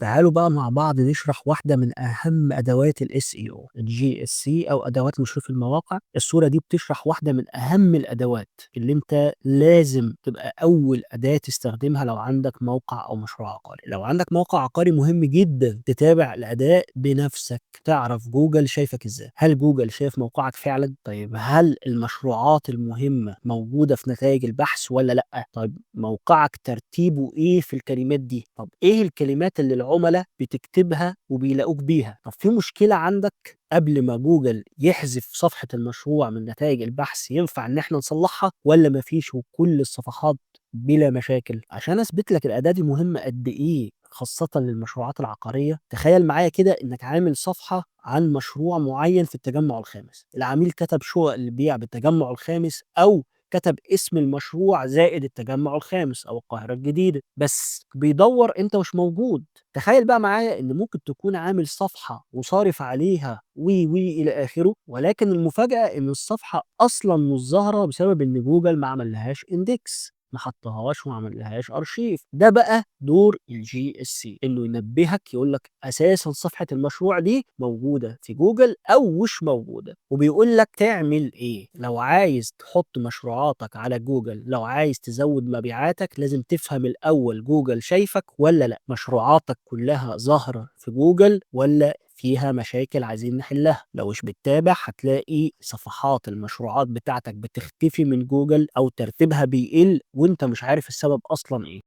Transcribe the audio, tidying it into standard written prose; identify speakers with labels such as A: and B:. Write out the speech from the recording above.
A: تعالوا بقى مع بعض نشرح واحدة من أهم أدوات ال SEO، ال GSC أو أدوات مشرف المواقع. الصورة دي بتشرح واحدة من أهم الأدوات اللي أنت لازم تبقى أول أداة تستخدمها لو عندك موقع أو مشروع عقاري. لو عندك موقع عقاري مهم جدا تتابع الأداء بنفسك، تعرف جوجل شايفك إزاي. هل جوجل شايف موقعك فعلا؟ طيب هل المشروعات المهمة موجودة في نتائج البحث ولا لأ؟ طيب موقعك ترتيبه إيه في الكلمات دي؟ طب إيه الكلمات اللي العملاء بتكتبها وبيلاقوك بيها؟ طب في مشكلة عندك قبل ما جوجل يحذف صفحة المشروع من نتائج البحث، ينفع إن إحنا نصلحها ولا مفيش وكل الصفحات بلا مشاكل؟ عشان أثبت لك الأداة دي مهمة قد إيه خاصة للمشروعات العقارية، تخيل معايا كده إنك عامل صفحة عن مشروع معين في التجمع الخامس، العميل كتب شقق للبيع بالتجمع الخامس أو كتب اسم المشروع زائد التجمع الخامس أو القاهرة الجديدة، بس بيدور أنت مش موجود. تخيل بقى معايا إن ممكن تكون عامل صفحة وصارف عليها وي وي إلى آخره، ولكن المفاجأة إن الصفحة أصلاً مش ظاهرة بسبب إن جوجل ما عملهاش index، ما حطهاش وما عملهاش ارشيف. ده بقى دور ال GSC، انه ينبهك يقول لك اساسا صفحه المشروع دي موجوده في جوجل او مش موجوده، وبيقول لك تعمل ايه لو عايز تحط مشروعاتك على جوجل. لو عايز تزود مبيعاتك لازم تفهم الاول جوجل شايفك ولا لا، مشروعاتك كلها ظاهره في جوجل ولا فيها مشاكل عايزين نحلها. لو مش بتتابع هتلاقي صفحات المشروعات بتاعتك بتختفي من جوجل او ترتيبها بيقل وانت مش عارف السبب اصلا ايه.